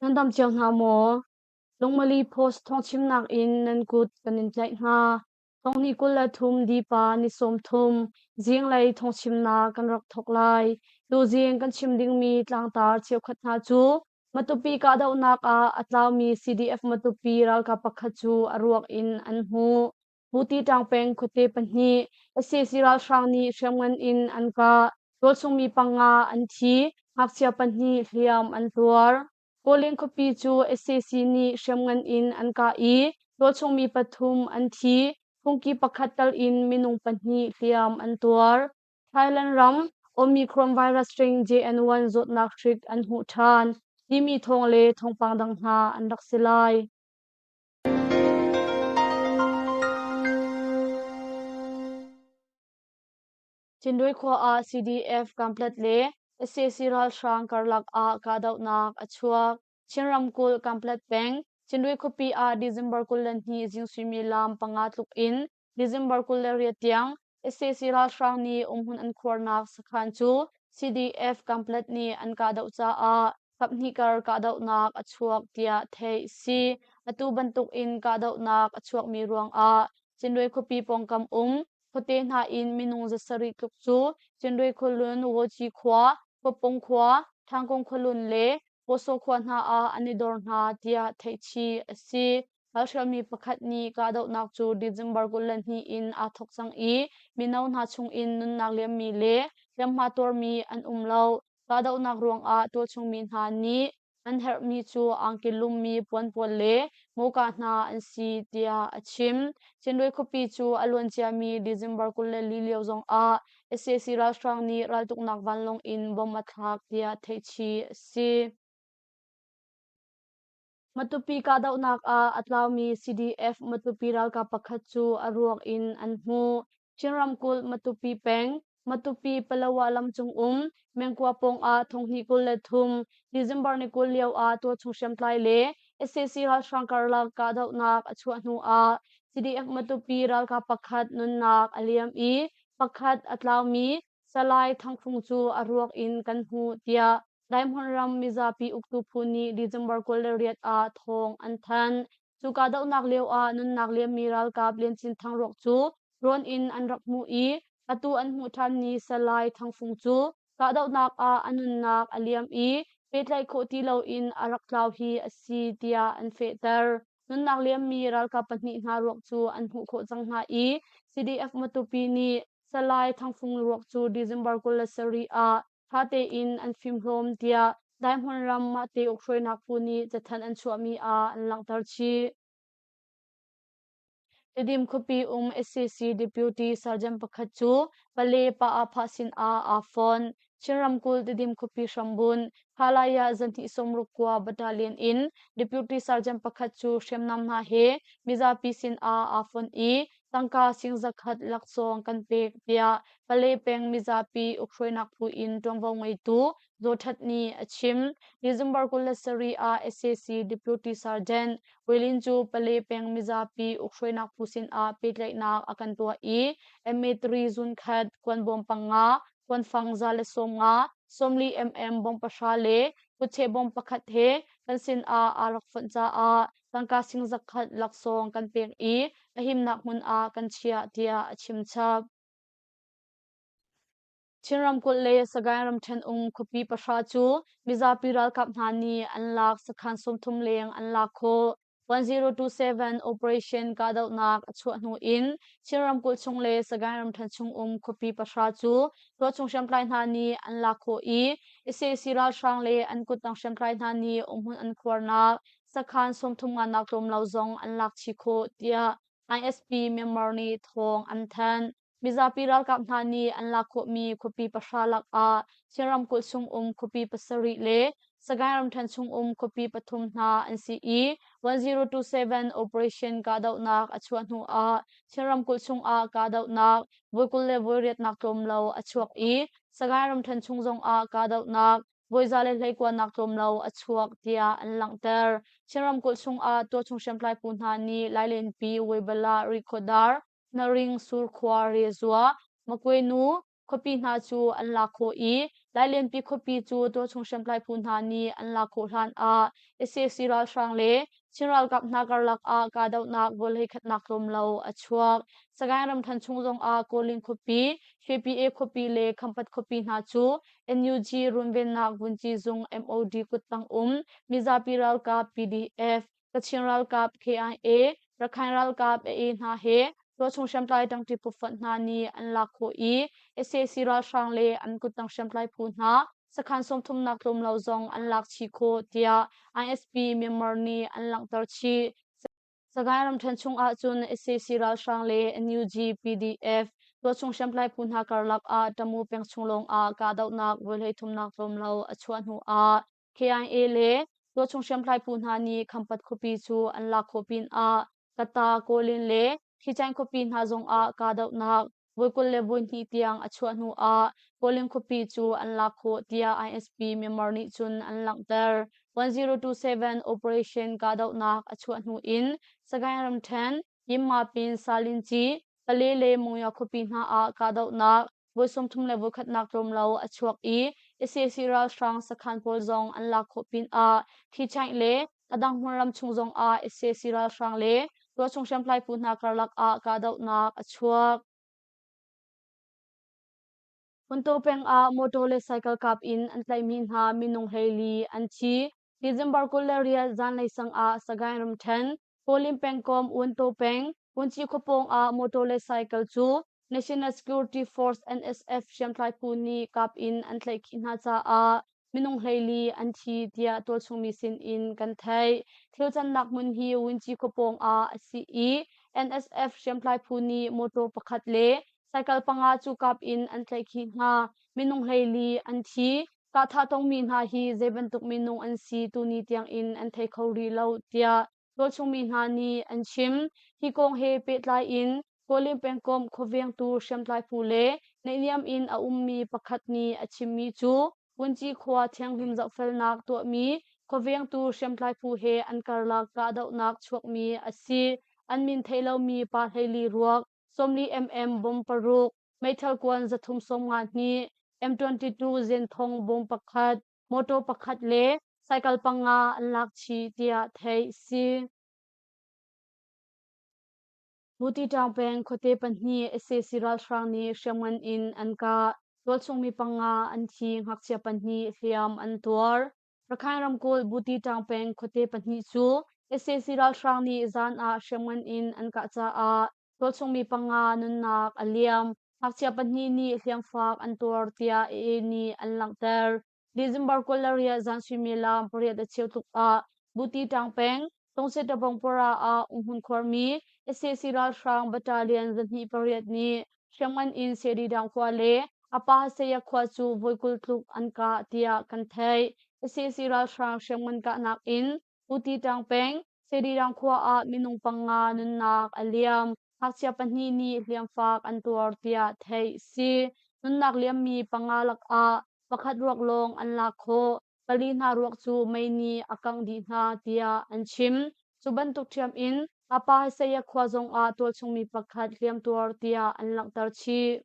Nan dam cio hna maw? Lungmali Post thawngchimnak in nan kut kan in tlaih hna. Thonghnih 23 Dipa ni 30 zinglei thawngchimnak kan rak thawk lai. Tuzing kan chim dingmi tlangtar cheukhat hna cu Matupi kahdohnak ah a tlaumi CDF Matupi ralkap pakhat cu a ruak in an hmuh. Puti Ṭangpeng khuate pahnih sac ralhrang nih hriamngan in an kah. Tualchungmi panga an thi, ngakchia pahnih hliam an tuar. Kawleng khuapi cu sac nih hriamngan in an kah i tualchungmi pathum an thi, phungki pakhat tal in minung pahnih hliam an tuar. Thailand ram Omicron virus hring JN1 zawtnak hrik an hmuh ṭhan timi thawng le thawngpang dang hna an rak si lai. Cindui khua ah CDF Kanpetlet le sac ralhrang karlak ah kahdohnak a chuak. Chin ramkulh Kanpetlet peng Cindui khuapi ah December 22 zing suimilam panga tluk in December 28 tiang sac ralhrang nih umhmun an khuarnak sakhan cu CDF Kanpetlet nih an kahdoh caah kaphnih kar kahdohnak a chuak tiah theih a si. Atu bantuk in kahdohnak a chuakmi ruangah Cindui khuapi pawngkam um khuate hna in minung zasarih tluk cu Cindui khualun Woci khua, Khuapung khua, Thangkung khualun le Pawsaw khua hna ah an i dor hna tiah theihchih a si. Ralhrialmi pakhat nih kahdohnak cu December 22 in aa thawk cang i mino hna chungin nunnak liammi le hliamhma tuarmi an um lo. Kahdohnak ruangah tualchungmi hna nih an herhmi cu angki lummi puan pawl le mawka hna an si tiah a chim. Cindui khuapi cu a luanciami December 24 lio zongah sac ralhrang nih raltuknak vanlawng in bomb a thlak tiah theihchih a si. Matupi kahdohnak ah a tlaumi CDF Matupi ralkap pakhat cu a ruak in an hmuh. Chin ramkulh Matupi peng, Matupi Palawa lam cung um Mengkua pawng ah thonghnih 23 December ni 20 lio ah tualchung hriamtlai le sac ralhrang karlak kahdohnak a chuah hnu ah CDF Matupi ralkap pakhat nunnak a liam i pakhat a tlaumi Salai Thang Fung cu a ruak in kan hmuh tiah Daihmun ram mizapi uktu phu nih December 28 ah thawng an thanh. Cu kahdohnak lio ah nunnak liammi ralkap Lian Cin Thang ruak cu drone in an rak hmuh i atu an hmuh ṭhanmi Salai Thang Fung cu kahdohnak ah a nunnak a liam i pehtlaih khawh ti loin a rak tlau hi a si tiah an fehter. Nunnak liammi ralkap pahnih hna ruak cu an hmuh khawh cang hna i CDF Matupi nih Salai Thang Fung ruak cu December 27 ah ṭha tein an fimhlawm tiah Daihmun ram mahte ukhruainak phu nih cathanh an chuahmi ah an langhter chih. Tidim khuapi um sac Deputy Sergeant pakhat cu pale pa-ah-phah sinah aa fon. Chin ramkulh Tidim khuapi hrambunh Khalaya zanhnih sawmruk kua battalion in Deputy Sergeant pakhat cu hriamnam hna he mizapi sinah aa fon i tangka sing zakhat laksawng kan pek tiah Pale peng mizapi ukhruainak phu in ṭuanvo ngeitu Zaw That nih a chim. December 27 ah sac Deputy Sergeant Wilin cu Pale peng mizapi ukhruainak phu sinah pehtlaihnak a kan tuah i MA3 zunkhat kuanbawm panga kuanfang 150 40 mm bawm pahra le kutcheh bawm pakhat he kan sinah aa rak fonh caah tangka sing zakhat laksawng kan pek i a himnak hmun ah kan chiah tiah a chim chap. Chin ramkulh le Sagaing ramṭhen um khuapi pahra cu mizapi ralkap hna nih an lak sakhan 30 leng an lak khawh. 1027 Operation kahdohnak a chuah hnu in Chin ramkulh chung le Sagaing ramṭhen chung um khuapi pahra cu tualchung hriamtlai hna nih an lak khawh i sac ralhrang le an kuttang hriamtlai hna nih umhmun an khuarnak sakhan 30 nganak tlawm lo zong an lak chih khawh tiah ISP Myanmar nih thawng an thanh. Mizapi ralkap hna nih an lak khawhmi khuapi pahra lakah Chin ramkulh chungum khuapi pasarih le Sagaing ramṭhen chungum khuapi pathum hna an si i 1027 Operation kahdohnak a chuah hnu ah Chin ramkulh chungah kahdohnak voi 20 le voi riatnak tlawm lo a chuak i Sagaing ramṭhen chung zongah kahdohnak voi za le hleikuanak tlawm lo a chuak tiah an langhter. Chin ramkulh chungah tualchung hriamtlai phu hna nih Lailenpi, Weibala, Rikhodar, Hnaring, Surkhua, Rezua, Makwenu khuapi hna cu an lak khawh i Lailenpi khuapi cu tualchung hriamtlai phu hna nih an lak khawh hlan ah sac ralhrang le Chin ralkap hna karlak ah kahdohnak vawlei khatnak tlawm lo a chuak. Sagaing ramṭhen chung zongah Kawlin khuapi, KPA khuapi le Khampat khuapi hna cu NUG runvennak vunci zung MOD kuttang um mizapi ralkap PDF, Kachin ralkap KIA, Rakhine ralkap AA hna he tualchung hriamtlai ṭangṭi phufonh hna nih an lak khawh i sac ralhrang le an kuttang hriamtlai phu hna sakhan sawmthumnak tlawm lo zong an lak chih khawh tiah ISP Myanmar nih an langhter chih. Sagaing ramṭhen chung ahcun sac ralhrang le NUG PDF tualchung hriamtlai phu hna karlak ah Tamu peng chung lawngah kahdohnak voi 33nak tlawm lo a chuah hnu ah KIA le tualchung hriamtlai phu hna nih Khampat khuapi cu an lak khawh pinah Kata, Kawlin le Thicain khuapi hna zongah kahdohnak voi 22 tiang a chuah hnu ah Kawlin khuapi cu an lak khawh tiah ISP Myanmar nih cun an langhter. 1027 Operation kahdohnak a chuah hnu in Sagaing ramṭhen Yinmapin, Salinci, Pale le Monywa khuapi hna ah kahdohnak voi 31nak tlawm lo a chuak i sac ralhrang sakhan pawl zong an lak khawh pinah Thichaing le a dang hmunram chung zongah sac ralhrang le tualchung hriamtlai phu hna karlak ah kahdohnak a chuak. Hmuntaw peng ah motor le cycle kap in an tlaihmi hna minung 14 an thi. December 28 zanlei sang ah Sagaing ramṭhen Kawlin pengkomh Wuntaw peng Wunci khuapawng ah motor le cycle cu National Security Force NSF hriamtlai phu nih kap in an tlaihkhih hna caah minung 14 an thi tiah tualchung mi sin in kan theih. Thil cannak hmun hi Wunci khuapawng ah a si i NSF hriamtlai phu nih motor pakhat le cycle panga cu kap in an tlaihkhih hna. Minung 14 an thi. Kahthah tongmi hna hi zei bantuk minung an si tuni tiangin an thei kho rih lo tiah tualchungmi hna nih an chim. Hi kong he pehtlai in Kawlin pengkomh khuavengtu hriamtlai phu le naihniam in a ummi pakhat nih a chimmi cu Vunci khua thianghlim zohfelnak tuahmi khuavengtu hriamtlai phu he an karlak kahdohnak chuakmi a si. An min theih lomi pa 14 ruak 40 mm bom paruk meithal kuan 352, M22 zenthong bom pakhat, motor pakhat le cycle panga an lak chih tiah theih si. Butitang peng khuate pahnih sac ralhrang nih hriamngan in an kah. Tualchungmi panga an thi, ngakchia pahnih hliam an tuar. Rakhine ramkulh Butitang peng khuate pahnih cu sac ralhrang nih zan ah hriamngan in an kah caah tualchungmi panga nunnak a liam. Ngakchia pahnih nih hliamfak an tuar tiah AA nih an langhter. December 28 zan suimilam pariat a cheu tluk ah Butitang peng Tongsetabongpara ah umhmun khuarmi sac ralhrang battalion 208 nih hriamngan in Sedidang khua le Apa Saya khua cu voi 20 tluk an kah tiah kan theih. Sac ralhrang hriamngan kahnak in Butitang peng Sedidang khua ah minung panga nunnak a liam. Ngakchia pahnih nih hliamfak an tuar tiah theih si. Nunnak liammi panga lakah pakhat ruak lawng an lak khawh. Pali hna ruak cu mei nih a kangh dih hna tiah an chim. Cu bantuk ṭhiam in Apa Saya khua zongah tualchungmi pakhat hliamtuar tiah an langhter chih.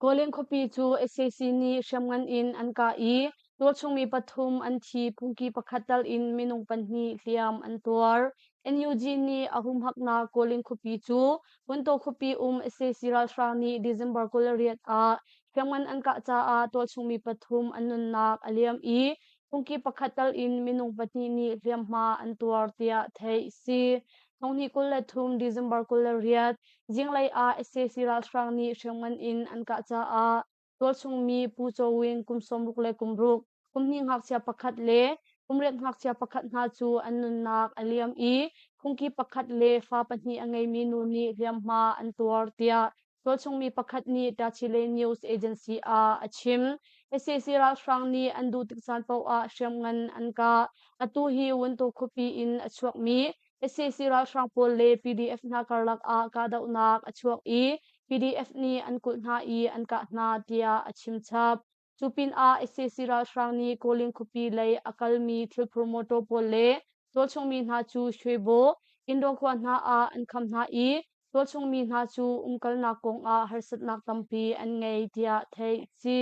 Kawlin khuapi cu sac nih hriamngan in an kah i tualchungmi pathum an thi, phungki pakhat tal in minung pahnih hliam an tuar. NUG nih a humhaknak Kawlin khuapi cu Hmuntaw khuapi um sac ralhrang nih December 28 ah hriamngan an kah caah tualchungmi pathum an nunnak a liam i phungki pakhat tal in minung pahnih nih hliamhma an tuar tiah theih a si. 2023 December 28 zinglei ah sac ralhrang nih hriamngan in an kah caah tualchungmi Pu Caw Win kum 66, kum hnih ngakchia pakhat le kum riat ngakchia pakhat hna cu an nunnak a liam i phungki pakhat le fa pahnih a ngeimi nu nih hliamhma an tuar tiah tualchungmi pakhat nih Tachileik News Agency ah a chim. Sac ralhrang nih an duh tik caan paoh ah hriamngan an kah. Atu hi Wuntaw khuapi in a chuakmi sac ralhrang pawl le PDF hna karlak ah kahdohnak a chuak i PDF nih an kulh hna i an kah hna tiah a chim chap. Cu pinah sac ralhrang nih Kawlin khuapi lei a kalmi thilphur motor pawl le tualchungmi hna cu Shwebo, Indo khua hna ah an kham hna i tualchung mi hna cu umkalnak kong ah harsatnak tampi an ngei tiah theih a si.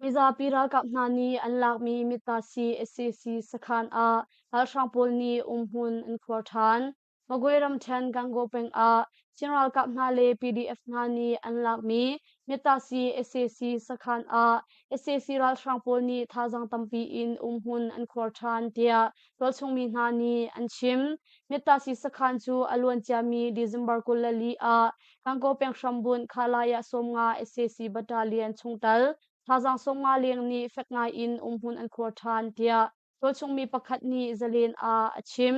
Mizapi ralkap hna nih an lakmi Mittasi sac sakhan ah ralhrang pawl nih umhmun an khuar ṭhan. Magwe ramṭhen Gangaw peng ah Chin ralkap hna le PDF hna nih an lakmi Mittasi sac sakhan ah sac ralhrang pawl nih thazaang tampi in umhmun an khuar ṭhan tiah tualchung mi hna nih an chim. Mittasi sakhan cu a luan ciami December 24 ah Gangaw peng hrambunh Khalaya 50 sac battalion chungtel thazaang 50 leng nih fek ngai in umhmun an khuar ṭhan tiah tualchung mi pakhat nih Zalen ah a chim.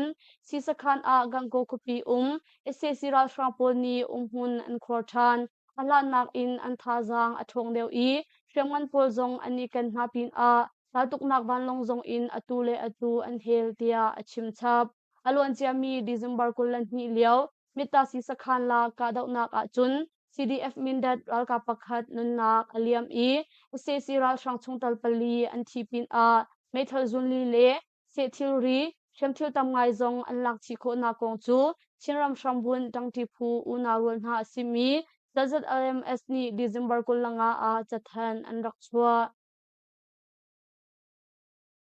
Sisakhan ah Gangaw khuapi um sac ralhrang pawl nih umhmun an khuar ṭhan. A hlannak in an thazaang a ṭhawng deuh i hriamngan pawl zong an i ken hna pinah raltuknak vanlawng zong in atu le atu an hel tiah a chim chap. A luanciami December 22 lio Mittasi sakhan la kahdohnak ahcun CDF Mindat ralkap pakhat nunnak a liam i sac ralhrang chungtel pali an thi pinah meithal zunli le seh thilri hriamthil tam ngai zong an lak chih khawhnak kong cu Chinram hrambunh ṭangṭi phu unau rual hna a simi ZZLMS nih December 25 ah cathanh an rak chuah.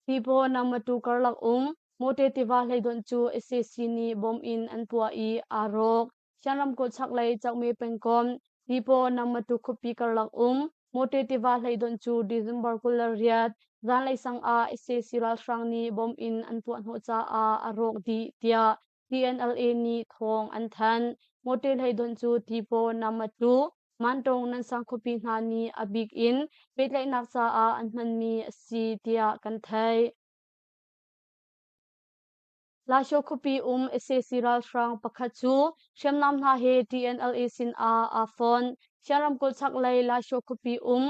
Pipaw Namatu karlak um Mote tiva hleidonh cu sac nih bom in an puah i aa rawk. Shan ramkulh chaklei Chokme pengkomh Pipaw Namatu khuapi karlak um Mote tiva hleidonh cu December 28 zanlei sang ah sac ralhrang nih bom in an puah hnawh caah a rawk dih tiah TNLA nih thawng an thanh. Mote hleidonh cu Tipaw Namatu Mantong Nansang khuapi hna nih a bik in pehtlaihnak caah an hmanmi a si tiah kan theih. Lasho khuapi um sac ralhrang pakhat cu hriamnam hna he TNLA sinah aa fonh. Shan ramkulh chaklei Lasho khuapi um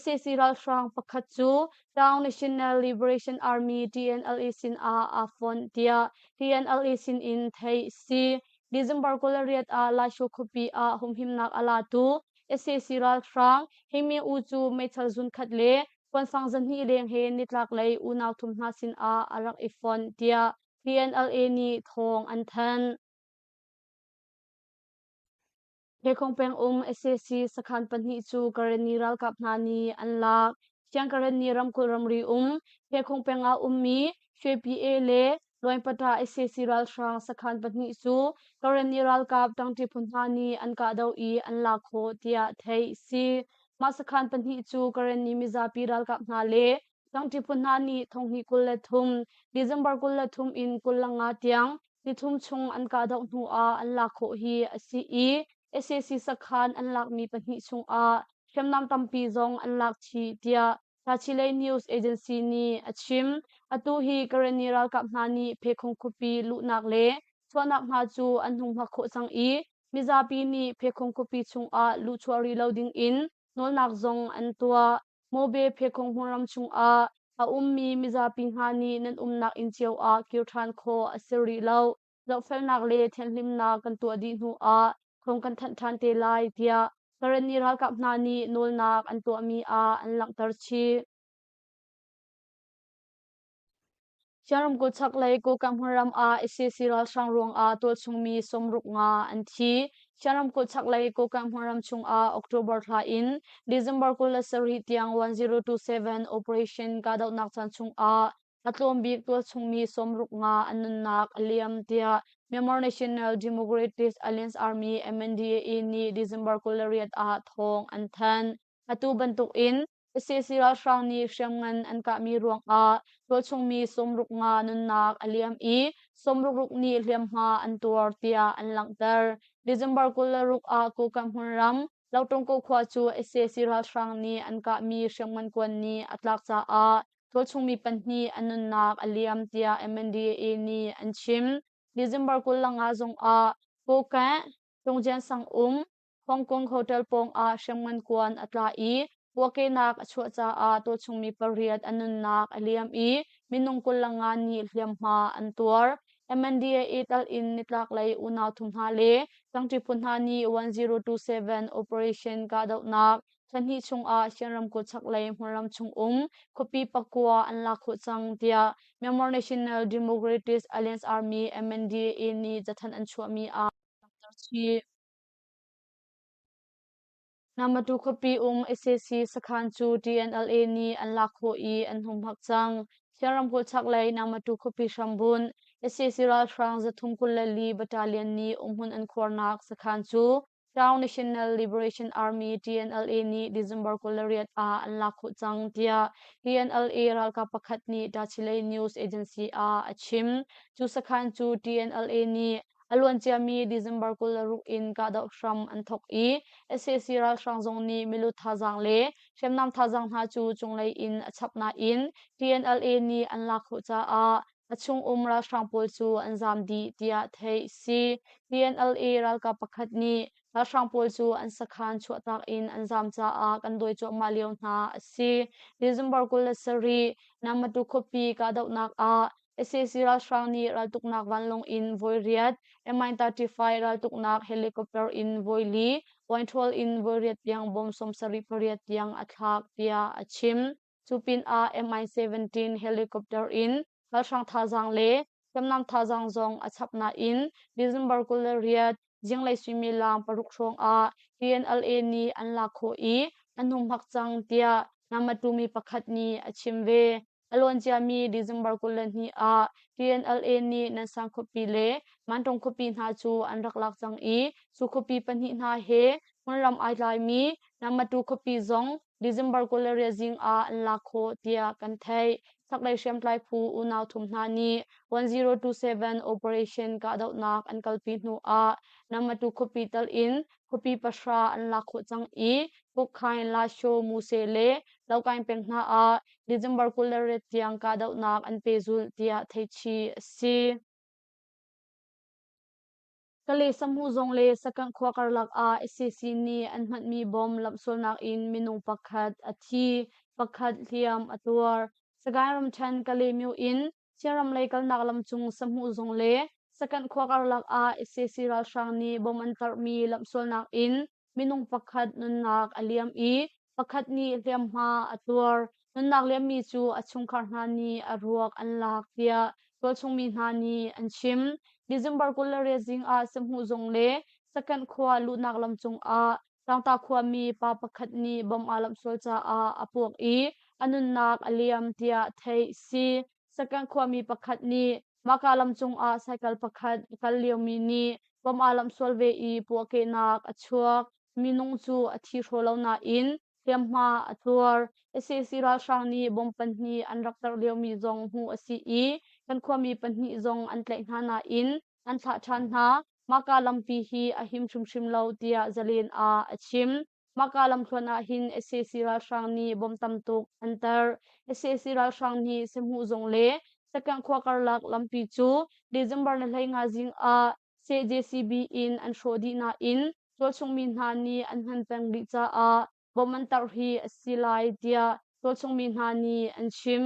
sac ralhrang pakhat cu Town National Liberation Army TNLA sinah aa fonh tiah TNLA sinin theih a si. December 28 ah Lasho khuapi ah humhimnak a latu sac ralhrang Himi U cu meithal zunkhat le kuanfang 200 leng he nitlaklei unau thum hna sinah a rak i fonh tiah TNLA nih thawng an thanh. Hekong peng um sac sakhan pahnih cu Karenni ralkap hna nih an lak. Siang Karenni ramkulh ramri um Hekong peng ah ummi Shwe le Luaingpata sac ralhrang sakhan pahnih cu Karenni ralkap ṭangṭi phu hna nih an kahdoh i an lak khawh tiah theih a si. Mah sakhan pahnih cu Karenni mizapi ralkap hna le ṭangṭi phu hna nih 2023 December 23 in 25 tiang nithum chung an kahdoh hnu ah an lak khawh hi a si i sac sakhan an lakmi pahnih chungah hriamnam tampi zong an lak chih tiah Tachilei News Agency nih a chim. Atu hi Karenni ralkap hna nih Phekhung khuapi luhnak le chuahnak hna cu an hung hmak khawh cang i mizapi nih Phekhung khuapi chungah luhchuah rih lo dingin nawlnak zong an tuah. Mobe Phekhung hmunram chungah a ummi mizapi hna nih nan umnak inn cio ah kir ṭhan khawh a si rih lo. Zohfelnak le thianhlimnak kan tuah dih hnu ah thawng kan thanh ṭhan te lai tiah Karenni ralkap hna nih nawlnak an tuahmi ah an langhter chih. Chin ramkulh chaklei Kokang hmunram ah sac ralhrang ruangah tualchungmi 65 an thi. Chin ramkulh chaklei Kokang hmunram chungah October thla in December 27 tiang 1027 operation kahdohnak caan chungah a tlawm bik tualchungmi 65 an nunnak a liam tiah Myanmar National Democratic Alliance Army MNDAA nih December 28 ah thawng an thanh. Atu bantukin sac ralhrang nih hriamngan an kahmi ruangah tualchungmi 65 nunnak a liam i 66 nih hliamhma an tuar tiah an langhter. December 26 ah Kokang hmunram Lotungko khua cu sac ralhrang nih an kahmi hriamngan kuan nih a tlak caah tualchungmi pahnih an nunnak a liam tiah MNDAA nih an chim. December 25 zongah Kokang, Tungjian sang um Hong Kong hotel pawng ah hriamngan kuan a tla i puahkehnak a chuah caah tualchungmi pariat an nunnak a liam i minung 25 nih hliamhma an tuar. MNDAA tal in nitlaklei unau thum hna le tlangṭi phu hna nih 1027 operation kahdohnak Thla hnih chungah Chin ramkulh chaklei hmunram chung um khuapi pakua an lak khawh cang tiah Myanmar National Democratic Alliance Army MNDAA nih cathanh an chuahmi ah langhter chih. Namatu khuapi um sac sakhan cu TNLA nih an lak khawh i an humhak cang. Chin ramkulh chaklei Namatu khuapi hrambunh sac ralhrang 324 battalion nih umhmun an khuarnak sakhan cu Town National Liberation Army TNLA nih December 28 ah an lak khawh cang tiah TNLA ralkap pakhat nih Tachileik News Agency ah a chim. Cu sakhan cu TNLA nih a luanciami December 26 in kahdoh hram an thawk i sac ralhrang zong nih milu thazaang le hriamnam thazaang hna cu cunglei in a chap nain TNLA nih an lak khawh caah a chungum ralhrang pawl cu an zaam dih tiah theih si. TNLA ralkap pakhat nih ralhrang pawl cu an sakhan chuahtak in an zaam caah kan dawi cuahmah lio hna a si. December 27 Namatu khuapi kahdohnak ah sac ralhrang nih raltuknak vanlawng in voi riat, Mi-35 raltuknak helicopter in voi li, Wainṭhawl in voi riat tiang bom 78 tiang a thlak tiah a chim. Cu pinah Mi-17 helicopter in ralhrang thazaang le hriamnam thazaang zong a chap nain December 28 zinglei suimilam paruk hrawng ah TNLA nih an lak khawh i an humhak cang tiah Namatumi pakhat nih a chim ve. A luanciami December 22 ah TNLA nih Nansang khuapi le Mantong khuapi hna cu an rak lak cang i cu khuapi pahnih hna he hmunram ai tlaimi Namatu khuapi zong December 28 zing ah an lak khawh tiah kan theih. Chaklei hriamtlai phu unau thum hna nih 1027 operation kahdohnak an kalpi hnu ah Namatu khuapi tal in khuapi pahra an lak khawh cang i Pukhain, Lasho, Muse le Lokain peng hna ah December 28 tiang kahdohnak an pehzulh tiah theihchih a si. Kale Samu zong le Sakanh khua karlak ah sac nih an hmanhmi bomb lamhsualnak in minung pakhat a thi, pakhat hliam a tuar. Sagaing ramṭhen Kalaymyo in Chinram lei kalnak lam cung Sahmuh zung le Sakanh khua karlak ah sac ralhrang nih bomb an tarhmi lamhsualnak in minung pakhat nunnak a liam i pakhat nih hliamhma a tuar. Nunnak liammi cu a chungkhar hna nih a ruak an lak tiah tualchung mi hna nih an chim. December 28 zing ah Sahmuh zung le Sakanh khua luhnak lam cungah Tlangta khuami pa pakhat nih bomb aa lamh sual caah a puak i a nunnak a liam tiah theih si. Sakanh khuami pakhat nih mahka lam cungah cycle pakhat a kal liomi nih bomb aa lamh sual ve i puahkehnak a chuak. Minung cu a thi hraw lo nain hliamhma a tuar. Sac ralhrang nih bomb pahnih an rak tarh liomi zong hmuh a si i kan khuami pahnih zong an tlaih hna nain an thlah ṭhan hna. Mahka lampi hi a him hrimhrim lo tiah Zalen ah a chim. Mahka lamthluan ah hin sac ralhrang nih bom tam tuk an tarh. Sac ralhrang nih Sehmuh zung le Sakang khua karlak lampi cu December ni 15 zing ah JCB in an hrawh dih nain tualchung mi hna nih an hman peng rih caah bom an tarh hi a si lai tiah tualchung mi hna nih an chim.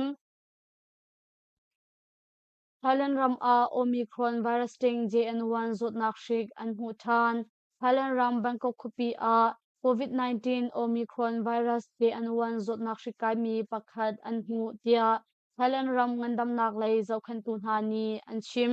Thailand ram ah Omicron virus ṭing JN1 zawtnak hrik an hmuh ṭhan. Thailand ram Bangkok khuapi ah COVID-19 Omicron virus JN1 zawtnak hrik kaimi pakhat an hmuh tiah Thailand ram ngandamnak lei zohkhenhtu hna nih an chim.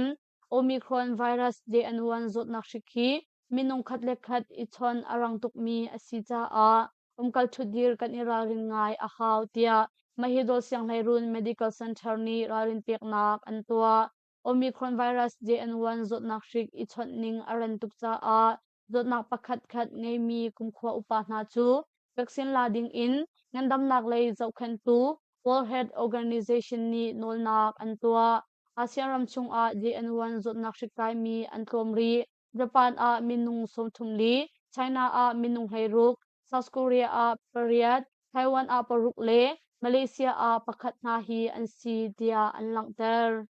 Omicron virus JN1 zawtnak hrik hi minung khat le khat i chawnh a rang tukmi a si caah umkal ṭhutdir kan i ralrin ngai a hau tiah Mahidol Sianghleirun Medical Center nih ralrin peknak an tuah. Omicron virus JN1 zawtnak hrik i chawnh ning a ran tuk caah zawtnak pakhatkhat ngeimi kumkhua upa hna cu vaccine la ding in ngandamnak lei zohkhenhtu World Health Organization nih nawlnak an tuah. ASEAN ram chungah JN1 zawtnak hrik kaimi an tlawm rih. Japan ah minung 34, China ah minung 16, South Korea ah pariat, Taiwan ah paruk le Malaysia ah pakhat hna hi an si tiah an langhter.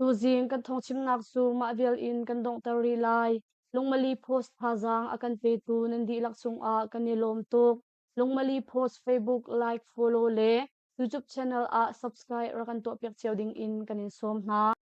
Tuzing kan thawngchimnak cu mah vial in kan donghter rih lai. Lungmali Post thazaang a kan petu nan dihlak cungah kan i lawm tuk. Lungmali Post Facebook like, follow le YouTube channel ah subscribe rak kan tuahpiak cio ding in kan in sawm hna.